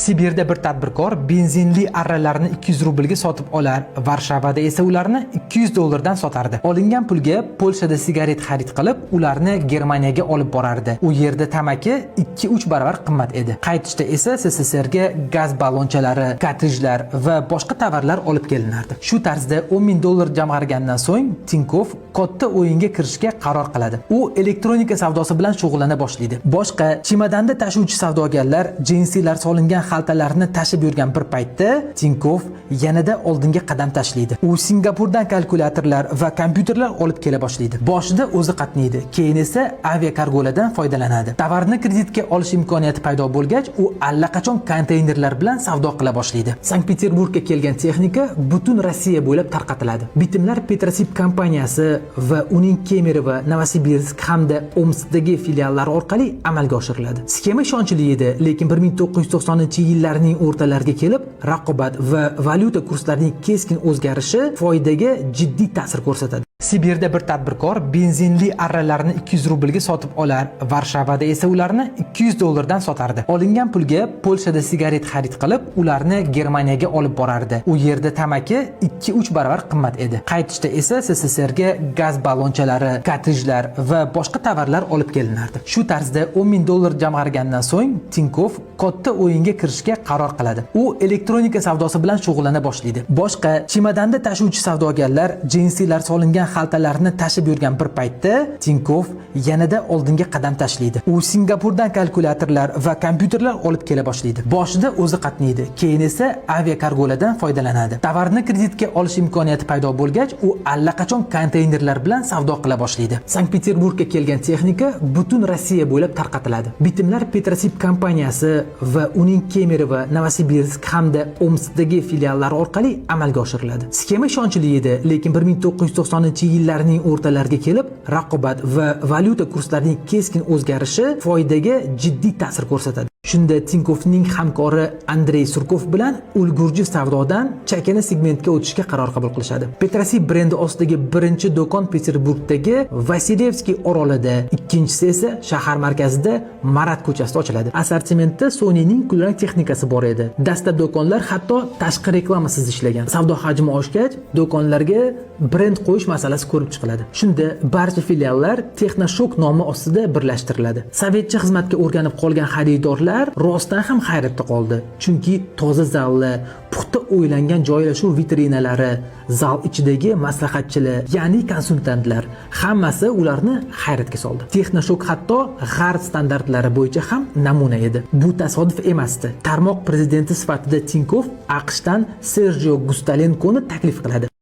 Sibirda bir tadbirkor benzinli arralarni 200 rublga sotib olar, Varshavada esa ularni 200 dollardan sotardi. Olingan pulga Polshada sigaret xarid qilib, ularni Germaniyaga olib borardi. U yerda tamaki 2-3 barobar qimmat edi. Qaytishda esa SSSRga gaz ballonchalari, kartrijlar va boshqa tovarlar olib kelinardi. Shu tarzda 10 ming dollar jamg'argandan so'ng Tinkov katta o'yinga kirishga qaror qiladi. U elektronika savdosi bilan shug'ullana boshlaydi. Boshqa chemadanda tashuvchi savdogarlar jinsilar solingan xaltalarni tashib yurgan bir paytda Tinkov yanada oldinga qadam tashlaydi. U Singapurdan kalkulyatorlar va kompyuterlar olib kela boshlaydi. Boshida o'zi qatnaydi, keyin esa aviakargolardan foydalanadi. Tovarni kreditga olish imkoniyati paydo bo'lgach, u allaqachon konteynerlar bilan savdo qila boshlaydi. Sankt-Peterburgga kelgan texnika butun Rossiya bo'ylab tarqatiladi. Bitimlar Petrosib kompaniyasi va uning Kemerovo, Novosibirsk hamda Omskdagi filiallari orqali amalga oshiriladi. Sxema ishonchli edi, lekin 1990-yillarning o'rtalariga kelib raqobat va valyuta kurslarining keskin o'zgarishi foydaga jiddiy ta'sir ko'rsatadi. Sibirda bir tadbirkor benzinli arralarni 200 rublga sotib olar, Varshavada esa ularni 200 dollardan sotardi. Olingan pulga Polshada sigaret xarid qilib, ularni Germaniyaga olib borardi. U yerda tamaki 2-3 barobar qimmat edi. Qaytishda esa SSSRga gaz ballonchalari, kartrijlar va boshqa tovarlar olib kelinardi. Shu tarzda 10 ming dollar jamg'argandan so'ng Tinkov katta o'yinga kirishga qaror qiladi. U elektronika savdosi bilan shug'ullana boshlaydi. Boshqa chemadanda tashuvchi savdogarlar jinsilar solingan xaltalarni tashib yurgan bir paytda Tinkov yanada oldinga qadam tashlaydi. U Singapurdan kalkulyatorlar va kompyuterlar olib kela boshlaydi. Boshida o'zi qatnaydi, keyin esa aviakargolardan foydalanadi. Tovarni kreditga olish imkoniyati paydo bo'lgach, u allaqachon konteynerlar bilan savdo qila boshlaydi. Sankt-Peterburgga kelgan texnika butun Rossiya bo'ylab tarqatiladi. Bitimlar Petrosib kompaniyasi va uning Kemerovo, Novosibirsk hamda Omskdagi filiallari orqali amalga oshiriladi. Sxema ishonchli edi, lekin 1990-yillarning o'rtalariga kelib raqobat va valyuta kurslarining keskin o'zgarishi foydaga jiddiy ta'sir ko'rsatadi. Shunda Tinkovning hamkori Andrey Surkov bilan ulgurji savdodan chakana segmentga o'tishga qaror qabul qilishadi. Petrosib brendi ostidagi birinchi do'kon Peterburgdagi Vasilevskiy orolida, ikkinchisi esa shahar markazida Marat ko'chasida ochiladi. Assortimentda Sonyning kulrang texnikasi bor edi. Dastlab do'konlar hatto tashqi reklamasiz ishlagan. Savdo hajmi oshgach, do'konlarga brend qo'yish masalasi ko'rib chiqiladi. Shunda barcha filiallar Texnoshok nomi ostida birlashtiriladi. Sovetcha xizmatga o'rganib qolgan xaridorlar rostdan ham hayratda qoldi. Chunki toza zalli, puxta o'ylangan joylashuv vitrinalari, zal ichidagi maslahatchilar, ya'ni konsultantlar hammasi ularni hayratga soldi. Texnoshok hatto g'arb standartlari bo'yicha ham namuna edi. Bu tasodif emasdi. Tarmoq prezidenti sifatida Tinkov AQShdan Sergio Gustalenkoni taklif qiladi.